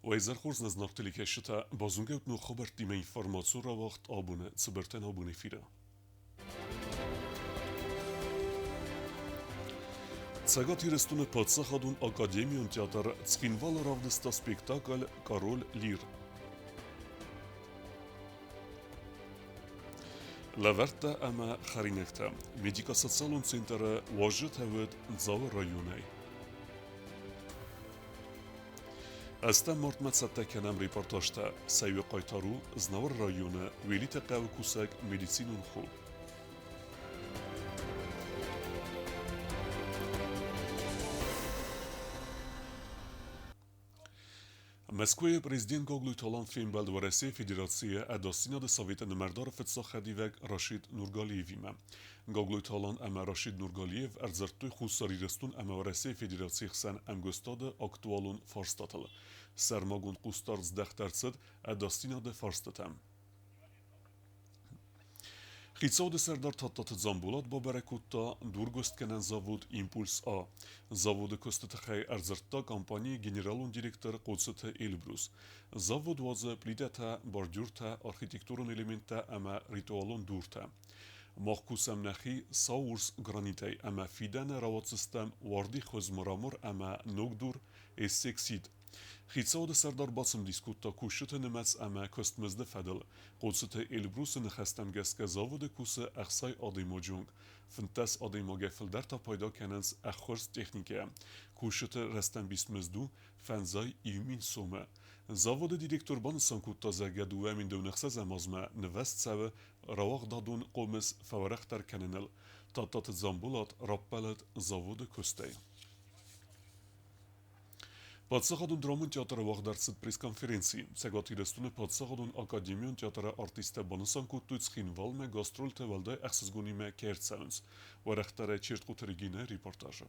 Уӕ изӕр хорз нӕ зынаргъ телекӕсджытӕ, базонгӕут ног хабӕрттимӕ информацион рауагъд абоны цыбыртӕн абон эфиры. Цӕгат Ирыстоны паддзахадон академион театр Цхинвалы равдыста спектакль «Король Лир». Лӕвӕрттӕ ӕмӕ хӕринӕгтӕ медико-социалон центры уазджытӕ уыд Дзауы районӕй. Ӕстӕм мартмӕ цӕттӕ кӕнӕм репортажтӕ. Сӕ иу хъайтар у Знауыр районы Уелиты хъӕуы кусӕг медицинон хо. Мӕскуыйы президент Гаглойты Алан фембӕлд Уӕрӕсейы Федерацийы Ӕдасдзинады Советы нымӕрдары фыццаг хӕдивӕг Рашид Нургалиевимӕ. Гаглойты Алан ӕмӕ Рашид Нургалиев ӕрдзырдтой Хуссар Ирыстон ӕмӕ Уӕрӕсейы Федерацийы хсӕн ӕмгуыстады актуалон фарстатыл. Сӕрмагонд хъусдард здӕхт ӕрцыд ӕдасдзинады фарстытӕм. Хицауады сӕрдар Тадтаты Дзамболат бабӕрӕг кодта дургуыстгӕнӕн завод «Импульс-А». Заводы куысты тыххӕй ӕрдзырдта компанийы генералон директор Хъоцыты Эльбрус. Завод уадзы плитӕтӕ, бордюртӕ, архитектурон элементтӕ ӕмӕ ритуалон дуртӕ. Мах кусӕм нӕхи сау-урс гранитӕй ӕмӕ фидӕны рауадздзыстӕм уардихуыз мрамор ӕмӕ ног дур эссексид. Хицауады сӕрдар бацымыдис кодта кусджыты нымӕц ӕмӕ куыстмызды фӕдыл. Хъоцыты Эльбрусы ныхӕстӕм гӕсгӕ заводы кусы 60 адӕймаджы онг. 15 адӕймагӕй фылдӕр та пайда кӕнынц ӕххуырст техникӕйӕ. Кусджыты рӕстӕмбис мызд у 50 сомы. Заводы директор банысан кодта, зӕгъгӕ, 2026 азмӕ нывӕзт цӕуы рауагъдадон хъомыс фӕуӕрӕхдӕр кӕныныл. Тадтаты Дзамболат раппӕлыд заводы куыстӕй. Паддзахадон драмон театры уагъд ӕрцыд пресс-конференци. Цӕгат Ирыстоны паддзахадон академион театры артисттӕ банысан кодтой Цхинвалмӕ гастрольтӕ уӕлдай ӕхсызгонимӕ кӕй ӕрцӕуынц. Уӕрӕхдӕрӕй Чертхъоты Регинӕ репортажы.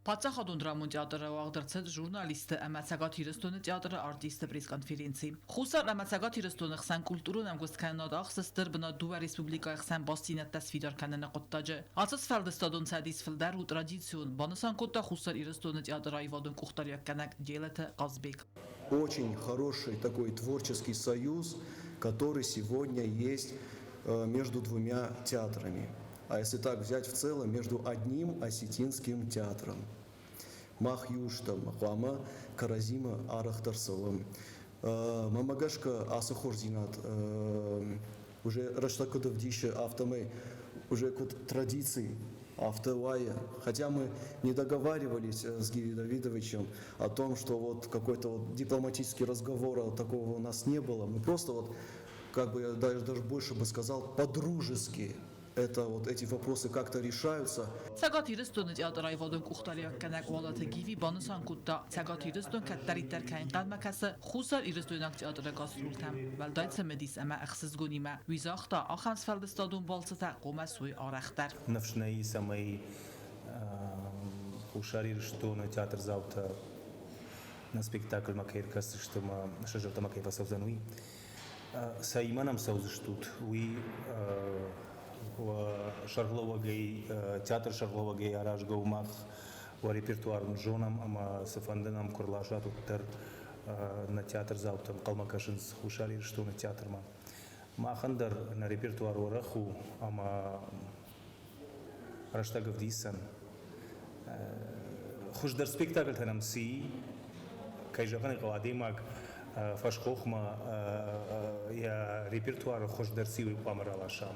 Паддзахадон драмон театры уагъд ӕрцыд журналистты ӕмӕ Цӕгат Ирыстоны театры артистты пресс-конференци. Хуссар ӕмӕ Цӕгат Ирыстоны хсӕн культурон ӕмгуысткӕнынад ахсы стыр бынат дыууӕ республикӕйы хсӕн бастдзинӕдтӕ сфидар кӕныны хъуыддаджы. Ацы сфӕлдыстадон цӕдис фылдӕр у традицион, банысан кодта Хуссар Ирыстоны театры аивадон къухдариуӕггӕнӕг Джелыты Хъазбег. Очень хороший такой творческий союз, который сегодня есть между двумя театрами. А если так взять в целом, между одним осетинским театром. Мах иу стӕм, хъуамӕ кӕрӕдзимӕ арӕхдӕр цӕуӕм. Мӕнмӕ гӕсгӕ ацы хорздзинад уже рӕстӕг куыд ӕвдисы, афтӕмӕй уже куыд традици, афтӕ уайы. Хотя мы не договаривались с Гиви Давидовичем о том, что вот какой-то вот дипломатический разговор такого у нас не было. Мы просто вот, как бы я даже больше бы сказал, по-дружески это вот эти вопросы как-то решаются. Цӕгат Ирыстоны театры аивадон къухдариуӕггӕнӕг Уалыты Гиви банысан кодта, Цӕгат Ирыстон кӕддӕриддӕр кӕй ӕнхъӕлмӕ кӕсы Хуссар Ирыстойнаг театры гастрольтӕм, уӕлдай цымыдис ӕмӕ ӕхсызгонимӕ. Уый загъта, ахӕм сфӕлдыстадон балцытӕ хъуамӕ суой арӕхдӕр. Ныфс нӕ и, цӕмӕй Хуссар Ирыстоны театрдзаутӕ нӕ спектакльмӕ кӕй ӕркӕсдзысты ӕмӕ сӕ зӕрдӕмӕ кӕй фӕцӕудзӕн, уый. Цӕимӕ нӕм цӕудзыстут, уый сӕргълӕууӕгӕй, театры сӕргълӕууӕгӕй аразгӕ у мах уӕ репертуар уын зонӕм ӕмӕ цыфӕнды нӕм куы рласат, уӕддӕр нӕ театрдзаутӕ ӕнхъӕлмӕ кӕсынц Хуссар Ирыстоны театрмӕ. Махӕн дӕр нӕ репертуар уӕрӕх у ӕмӕ рӕстӕг ӕвдисӕн. Хуыздӕр спектакльтӕ нӕм цы и, кӕй зӕгъын ӕй хъӕуы, адӕймаг фӕсхохмӕ йӕ репертуары хуыздӕр цы уый хъуамӕ раласа.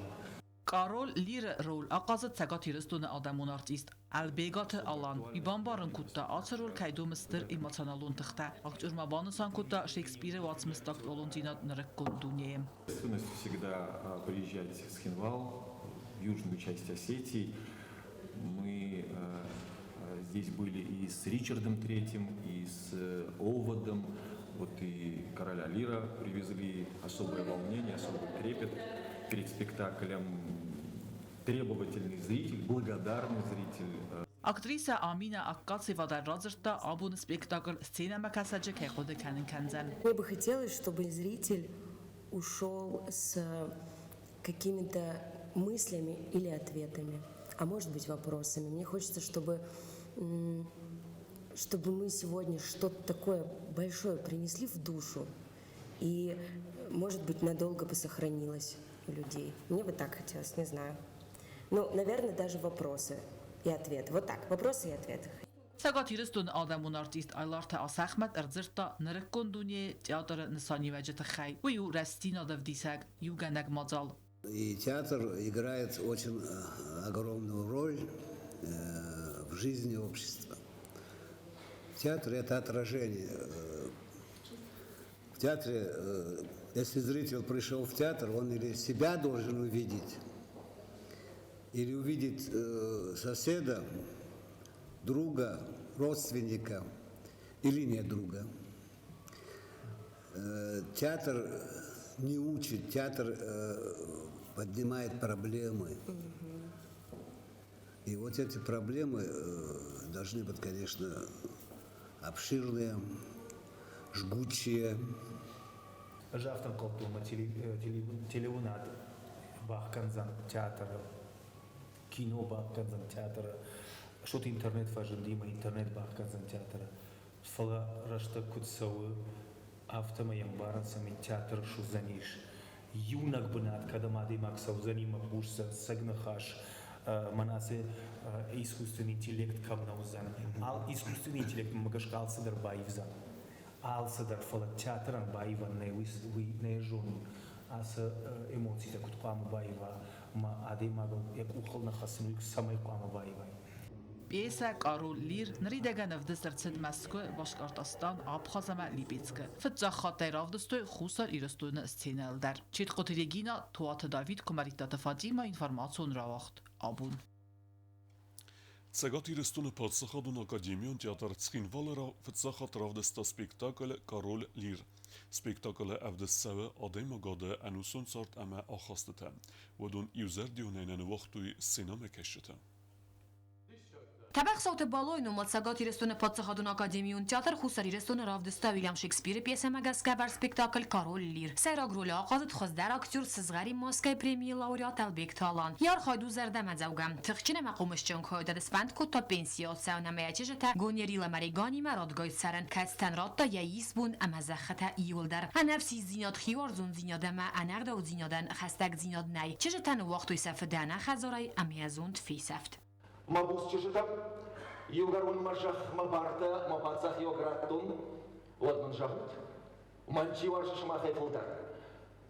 Къарол Лиры роль ахъазыд Цӕгат Ирыстоны адӕмон артист Ӕлбегаты Алан. Уый бамбарын кодта, ацы роль кӕй домы стыр эмоционалон тыхтӕ. Актер ма банысан кодта Шекспиры уацмысты актуалондзинад нырыккон дунейы. Ответственность всегда приезжать в Цхинвал, в южную часть Осетии. Мы здесь были и с Ричардом Третьим, и с Оводом. Вот и короля Лира привезли. Особое волнение, особый трепет перед спектаклем. Требовательный зритель, благодарный зритель. Актрисӕ Аминӕ Аккацева дӕр радзырдта, абоны спектакль сценӕмӕкӕсӕджы кӕй хъуыды кӕнын кӕндзӕн. Мне бы хотелось, чтобы зритель ушел с какими-то мыслями или ответами, а может быть вопросами. Мне хочется, чтобы Чтобы мы сегодня что-то такое большое принесли в душу и, может быть, надолго бы сохранилось у людей. Мне бы так хотелось, не знаю. Ну, наверное, даже вопросы и ответы. Вот так, вопросы и ответы. Цӕгат Ирыстоны адӕмон артист Айларты Асӕхмӕт ӕрдзырдта нырыккон дунейы театры нысаниуӕджы тыххӕй. Уый у рӕстдзинад ӕвдисӕг, иугӕнӕг мадзал. И театр играет очень огромную роль в жизни общества. Театр – это отражение. В театре, если зритель пришел в театр, он или себя должен увидеть, или увидеть соседа, друга, родственника или не друга. Театр не учит, театр поднимает проблемы. И вот эти проблемы должны быть, конечно, обширные, жгучие. Ӕз афтӕ ӕнхъӕлдтон, ӕмӕ телеуынад бахгӕндзӕн театры, кино бахгӕндзӕн театры, что-то интернет фӕзынди ӕмӕ интернет бахгӕндзӕн театры. Фӕлӕ рӕстӕг куыд цӕуы, афтӕмӕй ӕмбарынц, ӕмӕ театр суыдзӕнис иунӕг бынат, кӕдӕм адӕймаг цӕудзӕни ӕмӕ хъусдзӕн цӕг ныхас, мӕнӕ ацы искусственный интеллект кӕм нӕ уыдзӕн. Искусственный интеллектмӕ гӕсгӕ алцыдӕр баивдзӕн. Алцыдӕр, фӕлӕ театрӕн баивӕн нӕй, уый нӕ зонын. Ацы эмоцитӕ куыд хъуамӕ баива ӕмӕ адӕймагыл йӕ къухыл ныххӕцын, уый цӕмӕй хъуамӕ баивай. Пьесӕ Къарол Лир ныридӕгӕн ӕвдыст ӕрцыд Мӕскуы, Башкортостан, Абхаз ӕмӕ Липецкы. Фыццаг хаттӕй равдыстой Хуссар Ирыстоны сценӕйыл дӕр. Четхъоты Регина, Туаты Давид, Куымӕридтаты Фатимӕ, информацион рауагъд Абон. Цӕгат Ирыстоны паддзахадон академион театр Цхинвалы фыццаг хатт равдыста спектакль «Король Лир». Спектаклы ӕвдыст цӕуы адӕймагады ӕнусон цард ӕмӕ ахастытӕ. Уыдон иузӕрдионӕй нӕ ныууагътой сценӕмӕкӕсджытӕ. Тӕбӕхсӕуты Балойы номыл Цӕгат Ирыстоны паддзахадон академион театр Хуссар Ирыстоны равдыста Уильям Шекспиры пьесӕмӕ гӕсгӕ ӕвӕрд спектакль «Король Лир». Сӕйраг ролы ахъазыд хуыздӕр актер Сызгъӕрин маскӕйы премийы лауреат Ӕлбегты Алан. Йӕ архайд у зӕрдӕмӕдзӕугӕ. Тыхджын ӕмӕ хъомысджын куыд сфӕнд кодта пенсийы ацӕуын ӕмӕ йӕ чызджытӕ Гонерила Мариганимӕ радгай цӕрын, кӕцытӕн радта йӕ исбон ӕмӕ зӕххытӕ иууылдӕр. Ӕнӕфсисдзинад, хиуарзондзинад ӕмӕ ӕнӕгъдаудзинадӕн хӕстӕгдзинад нӕй. Чызджытӕ ныууагътой сӕ фыды ӕнӕхӕдзарӕй ӕмӕ йӕ зонд фесӕфт. Мӕ буц чызджытӕ, иугӕр уын мӕ зӕхх, мӕ бартӕ, мӕ паддзахиуӕг радтон, уӕд мын зӕгъут, мӕн чи уарзы сымахӕй фылдӕр?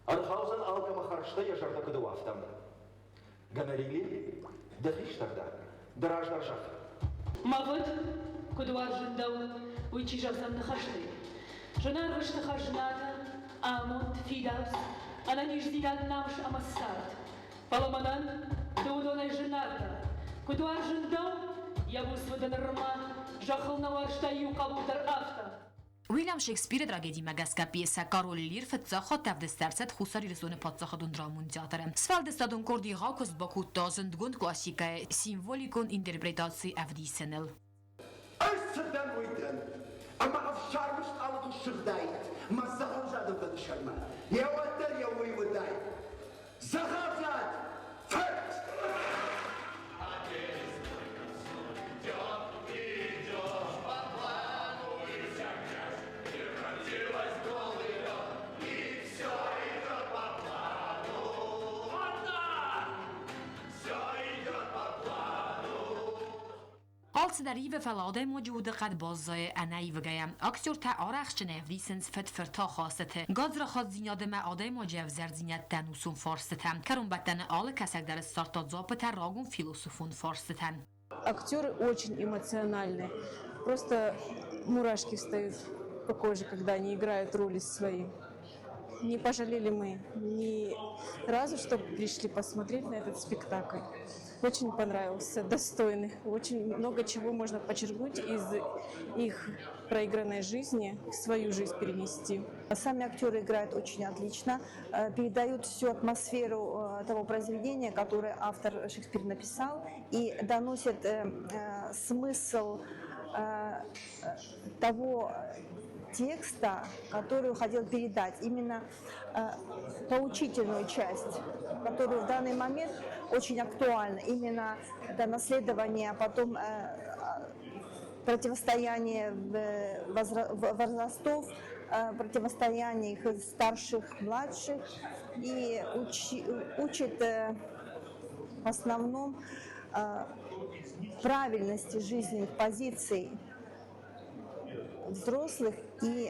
Ӕрхаудзӕн алкӕмӕ хӕрзтӕ йӕ зӕрдӕ куыд у, афтӕ. Гонорили, дӕ хистӕр дӕ, ды раздӕр зӕгъ. Мӕ фыд, куыд уарзын дӕу, уый чи зӕгъдзӕн ныхӕстӕй? Зынаргъ сты хӕзнатӕ, амонд, фидауц, ӕнӕниздзинад, намыс ӕмӕ цард. Фӕлӕ мӕнӕн ды уыдонӕй зынаргъдӕр. Куыд уарзын дӕу, йӕ буц фыды нырма зӕххыл нӕ уарзта иу хъӕбул дӕр афтӕ. Уильям Шекспиры трагедимӕ гӕсгӕ пьесӕ «Король Лир» фыццаг хатт ӕвдыст ӕрцыд Хуссар Ирыстоны паддзахадон драмон театры. Сфӕлдыстадон къорд егъау куыст бакодта зындгонд классикӕйы символикон интерпретаци ӕвдисыныл. Ӕз цы дӕн, уый дӕн, ӕмӕ ӕфсармы стъалы куы ссыгъдаид мӕ дзӕгъӕлзады фыды сӕрмӕ, йӕ уӕддӕр йӕ уый уыдаид. Дзӕгъӕлзад фырт! Алцыдӕр ивы, фӕлӕ адӕймаджы удыхъӕд баззайы ӕнӕивгӕйӕ. Актертӕ арӕхстджынӕй ӕвдисынц фыд-фырты ахастыты, гадзрахатдзинад ӕмӕ адӕймаджы ӕвзӕрдзинӕдтӕ ӕнусон фарстытӕ. Кӕронбӕттӕны алы кӕсӕг дӕр ссардта дзуаппытӕ рагон философон фарстытӕн. Актеры очень эмоциональны. Просто мурашки встают по коже, когда они играют роли свои. Не пожалели мы ни разу, что пришли посмотреть на этот спектакль. Очень понравился, достойный. Очень много чего можно почерпнуть из их проигранной жизни, в свою жизнь перенести. Сами актеры играют очень отлично, передают всю атмосферу того произведения, которое автор Шекспир написал, и доносят смысл того текста, который хотел передать, именно поучительную часть, которую в данный момент очень актуальна, именно это наследование, а потом Противостояние возрастов, противостояние их старших, младших и учит в основном правильности жизненных позиций взрослых и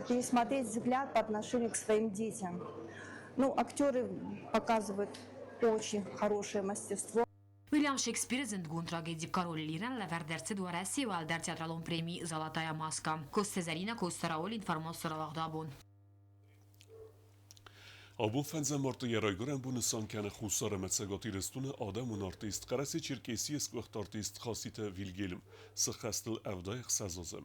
пересмотреть взгляд по отношению к своим детям. Ну, актеры показывают очень хорошее мастерство. Уильям Шекспиры зындгонд трагеди «Король Лир»-ӕн лӕвӕрд ӕрцыд Уӕрӕсейы уӕлдӕр театралон преми «Золотая маска». Коцты Зӕринӕ, Коцты Рауль, информаци рауагъд абон. Абон фӕндзӕм марты йӕ райгуырӕн бон нысан кӕны Хуссар ӕмӕ Цӕгат Ирыстоны адӕмон артист, Хъӕрӕсе-Черкесийы сгуыхт артист Хаситы Вильгельм. Сыххӕстыл 76 азы.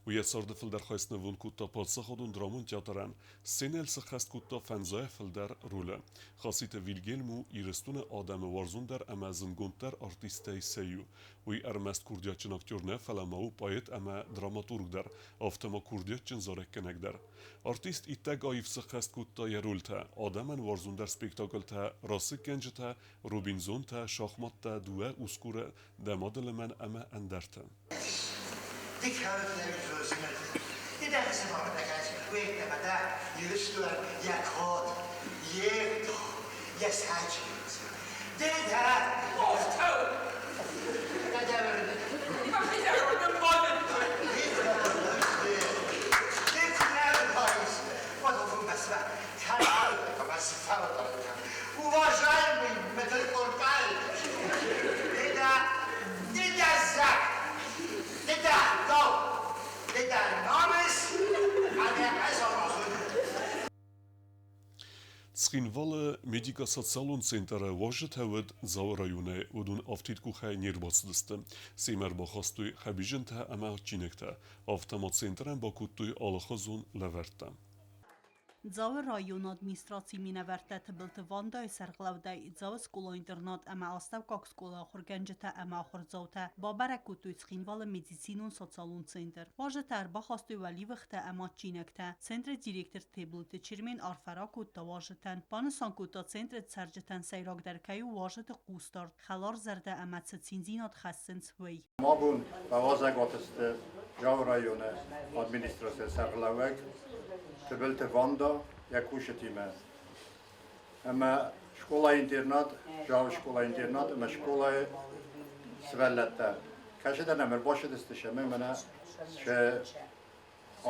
Уый йӕ царды фылдӕр хай снывонд кодта паддзахадон драмон театрӕн. Сценӕйыл сыххӕст кодта фӕндзайӕ фылдӕр ролы. Хаситы Вильгельм у Ирыстоны адӕмы уарзондӕр ӕмӕ зындгонддӕр артисттӕй сӕ иу. Уый ӕрмӕст курдиатджын актер нӕ, фӕлӕ ма у поэт ӕмӕ драматург дӕр, афтӕ ма курдиатджын зарӕггӕнӕг дӕр. Артист иттӕг аив сыххӕст кодта йӕ рольтӕ, адӕмӕн уарзондӕр спектакльтӕ «Расыггӕнджытӕ», «Робинзонтӕ», «Шахматтӕ», «Дыууӕ усгуры», «Дӕ мады лымӕн» ӕмӕ ӕндӕртӕ. Уважаемый Металкуркаевич, Цхинвалы медико-социалон центры уазджытӕ уыд Дзауы районӕй, уыдон афтид къухӕй не рбацыдысты. Семӕ ӕрбахастой хӕбизджынтӕ ӕмӕ адджинӕгтӕ, афтӕ ма центрӕн бакодтой алыхуызон лӕвӕрттӕ. Дзауы районы администрацийы минӕвӕрттӕ Тыбылты Вандайы сӕргълӕудӕй Дзауы скъола-интернат ӕмӕ астӕуккаг скъолайы ахуыргӕнджытӕ ӕмӕ ахуырдзаутӕ бабӕрӕг кодтой Цхинвалы медицинон-социалон центр. Уазджытӕ ӕрбахастой уӕливыхтӕ ӕмӕ адджинӕгтӕ. Центры директор Теблойты Чермен арфӕ ракодта уазджытӕн. Банысан кодта, центры цӕрджытӕн сӕйрагдӕр кӕй у уазджыты хъусдард, хӕларзӕрдӕ ӕмӕ цы циндзинад хӕссынц, уый. Абон бауазӕгуаты сты Дзауы районы администрацийы сӕргълӕууӕг Тыбылты Ванда йӕ кусджытимӕ. Ӕмӕ скъола-интернат, Дзауы скъола-интернат ӕмӕ скъолайы сывӕллӕттӕ кӕцытӕ нӕм ӕрбацыдысты сӕмӕ мӕнӕ сӕ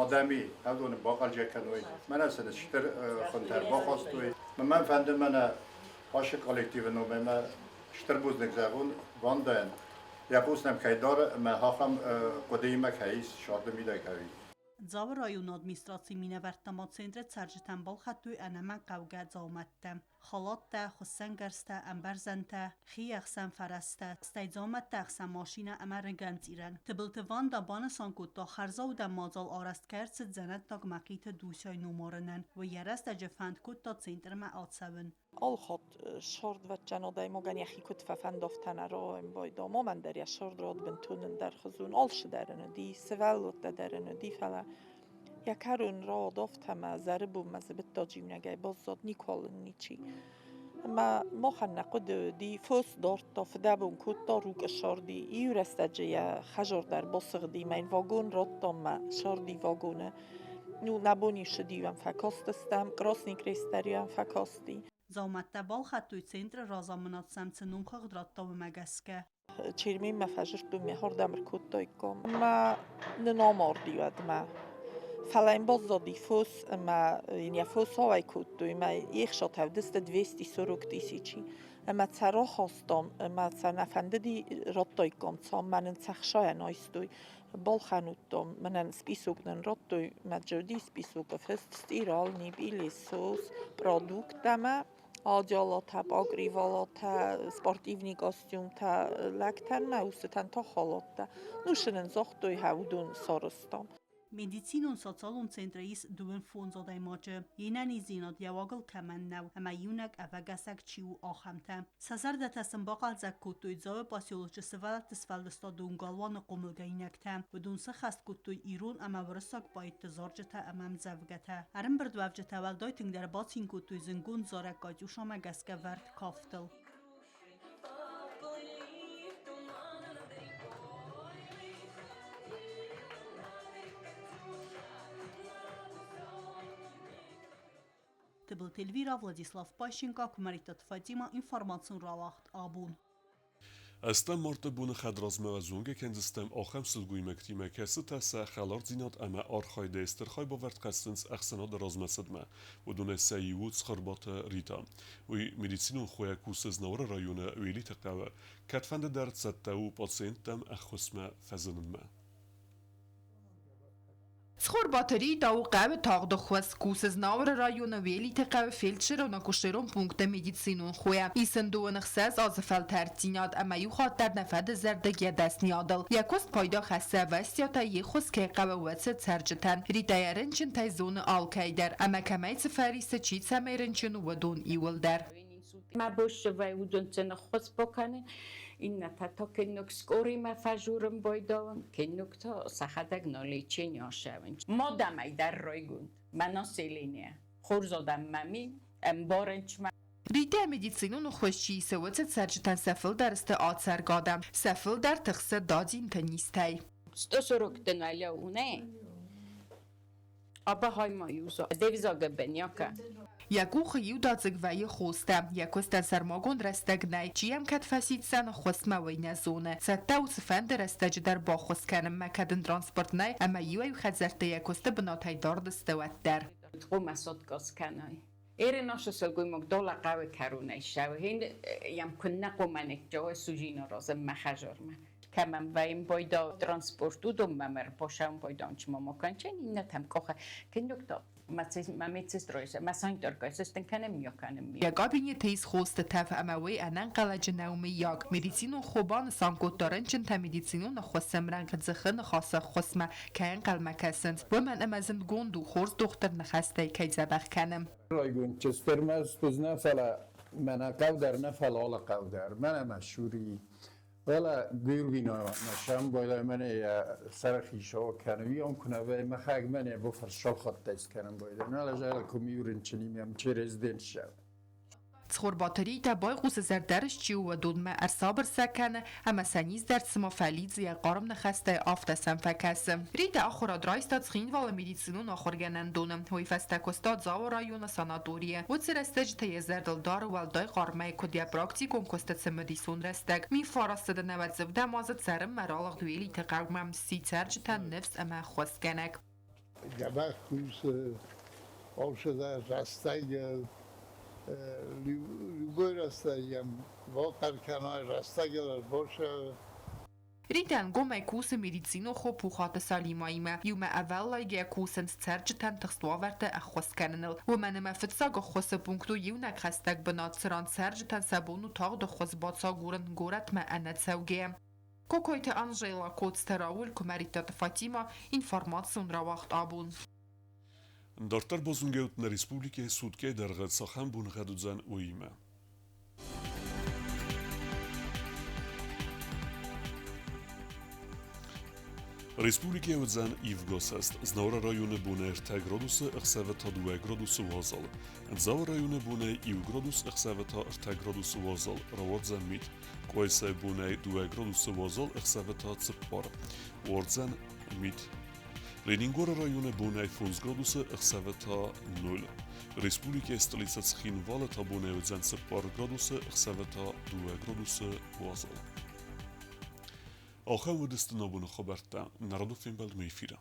адӕми ӕвдоны бахъӕлдзӕг кӕной. Мӕнӕ сын стыр хуынтӕ ӕрбахастой. Мӕн фӕнды мӕнӕ ацы коллективы номӕй мӕ стыр бузныг зӕгъон Вандайӕн. Йӕ хъус нӕм кӕй дары ӕмӕ ахӕм хъуыдыимӕ кӕй ис, сӕрды мидӕг кӕй. Дзауы районы администрацийы минӕвӕрттӕ ма центры цӕрджытӕн балхӕдтой ӕнӕмӕнгхъӕугӕ дзаумӕттӕ. Халаттӕ, хуыссӕнгӕрзтӕ, ӕмбӕрзӕнтӕ, хиӕхсӕн фӕрӕзтӕ, стӕй дзаумӕттӕ ӕхсӕн машинӕ ӕмӕ рыгӕнцъирӕн. Тыбылты Ванда банысан кодта, хӕрзаудӕн мадзал арӕзт кӕй ӕрцыд дзӕнӕттаг Мӕхъиты Дусяйы номарынӕн. Уый йӕ рӕстӕджы фӕнд кодта центрмӕ ацӕуын. Алыхатт сӕрдвӕдджын адӕймагӕн йӕхи куыд фӕфӕнда, афтӕ нӕ рауайын Мамӕн дӕр йӕ сӕрд рад бынтон ӕндӕрхуызон. Алцыдӕр ын уыди, сывӕллӕттӕ дӕр ын уыди, фӕлӕ йӕ кӕрон рауад афтӕ ӕмӕ зӕры бонмӕ зыбыдта иунӕгӕй баззад, никуал ын ничи. Ӕмӕ махӕн нӕ хъуыды уыди, фос дардта, фыдӕбон кодта Рукъы сӕрди. Иу рӕстӕджы йӕ хӕдзар дӕр басыгъди, мӕ йын вагон радтам мӕ сӕрди вагоны. Ну, нӕ бон-иу ссыди-иу ӕм фӕкастыстӕм, Красный Крест дӕр-иу ӕм фӕкасти. Дзаумӕттӕ балхӕдтой центры разамынад сӕм цы номхыгъд радта, уымӕ гӕсгӕ. Черменмӕ фӕзырдтой, ме хордӕм ӕркодтаиккам. Ӕмӕ нын амарди уӕдмӕ. Фӕлӕ йын баззади фос ӕмӕ йын йӕ фос ауӕй кодтой ӕмӕ йе хсатӕ уыдысты 240 тысячи. Ӕмӕ сӕ рахастам ӕмӕ сӕ нӕ фӕндыди радтаиккам цам, мӕ нын сӕ хсайӕн айстой. Балхӕнудтам, мӕнӕн список нын радтой, мӕ джоди списокы фыст стиральный пылесос, продукттӕ одеялотӕ, покрывалотӕ, спортивный костюмтӕ лӕгтӕн мӕ устытӕн та халаттӕ. Ну, сын загътой, хӕ уыдон сарӕзтам. Медицинон-социалон центры ис дыууын фондз адӕймаджы. Йе нӕниздзинад йӕ уагыл кӕмӕн нӕу ӕмӕ иунӕг ӕвӕгӕсӕг чи у, ахӕмтӕ. Сӕ зӕрдӕтӕ сын бахъӕлдзӕг кодтой Дзауы поселочы сывӕллӕтты сфӕлдыстадон галуаны хъомылгӕнинӕгтӕ. Уыдон сӕххӕст кодтой ирон ӕмӕ уырыссаг поэтты зарджытӕ ӕмӕ ӕмдзӕвгӕтӕ. Ӕрӕмбырдуӕвджытӕ уӕлдай тынгдӕр бацин кодтой зынгонд зарӕг Катюшамӕ гӕсгӕ вӕрд кафтыл. Тыбылты Эльвира, Владислав Пащенко, Куымӕридтаты Фатимӕ, информацион рауагъд Абон. Ӕстӕм марты боны хӕдразмӕ зонгӕ кӕндзыстӕм ахӕм сылгоймӕгтимӕ, кӕцытӕ сӕ хӕлардзинад ӕмӕ архайдӕй стыр хайбавӕрд хӕссынц ӕхсӕнады размӕцыдмӕ. Уыдонӕй сӕ иу у Цхуырбаты Рита. Уый медицинон хойӕ кусы Знауыры районы Уелиты хъӕуы. Кӕдфӕнды дӕр цӕттӕ у пациенттӕм ӕххуысмӕ фӕзынынмӕ. Цхуырбаты Рита у хъӕуы тагъд ӕххуыс. Кусы Знауыры районы Уелиты хъӕуы фельдшерон-акушерон пункты медицинон хойӕ. Ис ын 26 азы фӕлтӕрддзинад ӕмӕ иу хатт дӕр нӕ фӕдызӕрдыг йӕ дӕсныйадыл. Йӕ куыст пайда хӕссы ӕвӕстиатӕй йе ххуыс кӕй хъӕуы, уыцы цӕрджытӕн. Ритӕ йӕ рынчынтӕй зоны алкӕй дӕр ӕмӕ кӕмӕй цы фӕрисы, чи цӕмӕй рынчын у, уыдон иуылдӕр. Мӕ боссывӕй уыдонцӕн ӕххуыс бакӕнын, иннӕтӕ та кенног скъоримӕ фӕжурын байдауын, кенног та сӕхӕдӕг на лечение ацӕуын. Мадӕмӕй дӕр райгонд, мӕ население. Хорз адӕм мӕм и, ӕмбарынц мӕ. Ритӕ медицинон ӕххуыс чи исы, уыцы цӕрджытӕн сӕ фылдӕр сты ацӕргӕ адӕм, сӕ фылдӕр тыхсы дадзинты низтӕй. 140 дын Йӕ къухы иудадзыг вӕййы хостӕ, йӕ куыстӕн сӕрмагонд рӕстӕг нӕй, чи йӕм кӕд фӕсиддзӕн, ӕххуысмӕ уый нӕ зоны. Цӕттӕ у цыфӕнды рӕстӕджы дӕр баххуыс кӕнынмӕ, кӕд ын транспорт нӕй ӕмӕ иуӕй-иу хӕдзӕртты йӕ куысты бынатӕй дард сты, уӕддӕр. Кӕмӕн вӕййын байда транспорт, уыдонмӕ мӕ ӕрбасӕуын байданч мамаканчен, иннӕтӕм къохы кенног та Йӕ кабинеты ис хосты тӕф ӕмӕ уый ӕнӕнхъӕлӕджы нӕу мыййаг. Медицинон хо банысан кодта рынчынтӕ медицинон ӕххуысы ӕмрӕнхъ дзыхы ныхасы ӕххуысмӕ кӕй ӕнхъӕлмӕ кӕсынц, уымӕн ӕмӕ зындгонд у, хорз дохтыр ныхӕстӕй кӕй дзӕбӕх кӕны. Райгонд честер нӕ, фӕлӕ мӕнӕ хъӕу дӕр нӕ, фӕлӕ алы хъӕу дӕр. Мӕнӕ мӕ Шури Фӕлӕ Гуыргина сӕмбӕлӕ мӕнӕ йӕ сӕрыхицау кӕны, уый куы нӕ вӕййы, мӕхӕг мӕнӕ бофӕрсалхаттӕй скӕнын байдайы. Нал ӕз кумиурынчынимӕ через день ссӕуы. Цхуырбаты Ритӕ байхъусы зӕрдӕрыст чи у, уыдонмӕ ӕрсабыр сӕ кӕны ӕмӕ сӕ низ дӕр цыма фӕлидзы йӕ хъарм ныхӕстӕй, афтӕ сӕм фӕкӕсы. Ритӕ ахуырад райста Цхинвалы медицинон ахуыргӕнӕндоны. Уый фӕстӕ куыста Дзауы районы санаторийы. Уыцы рӕстӕджыты йӕ зӕрдыл дары уӕлдай хъармӕй, куыд йӕ практикон куысты цымыдисон рӕстӕг. 1997 азы цӕрынмӕ ралыгъд Уелиты хъӕумӕ, сси цӕрджытӕн ныфс ӕмӕ ӕххуысгӕнӕг. Дзӕбӕх кусы, алцыдӕр рӕстӕгыл, любой рӕстӕгӕн бахъӕр кӕнай, рӕстӕгыл ӕрбацӕуы. Ритӕ ӕнгомӕй кусы медицинон хо Пухаты Салимаимӕ. Иумӕ ӕвӕллайгӕ кусынц цӕрджытӕн тыхст уавӕрты ӕххуыс кӕныныл. Уымӕн ӕмӕ фыццаг ӕххуысы пункт у иунӕг хӕстӕг бынат, цыран цӕрджытӕн сӕ бон у тагъд ӕххуыс бацагурын горӕтмӕ ӕнӕцӕугӕйӕ. Кокойты Анжела, Коцты Рауль, Куымӕридтаты Фатимӕ, информацион рауагъд абон. Дарддӕр базонгӕут нӕ республикӕйы суткӕйы дӕргъы цахӕм боныгъӕд уыдзӕн, уыимӕ. Республикӕйы уыдзӕн ивгӕ Знауыры районы бонӕй 3 градусы, ӕхсӕвы та 2 градусы уазал. Дзауы районы бонӕй 1 градус, ӕхсӕвы та 3 градусы уазал, рауадздзӕн мит. Къуайсайы бонӕй 2 градусы уазал, ӕхсӕвы та 4. Уардзӕн мит. Ленингоры районы бонӕй 5 градусы, ӕхсӕвы та 0. Республикӕйы столицӕ Цхинвалы та бонӕй уыдзӕн 4 градусы, ӕхсӕвы та 2 градусы уазал. Ахӕм уыдысты нӕ боны хабӕрттӕ. Народон фембӕлдмӕ эфиры.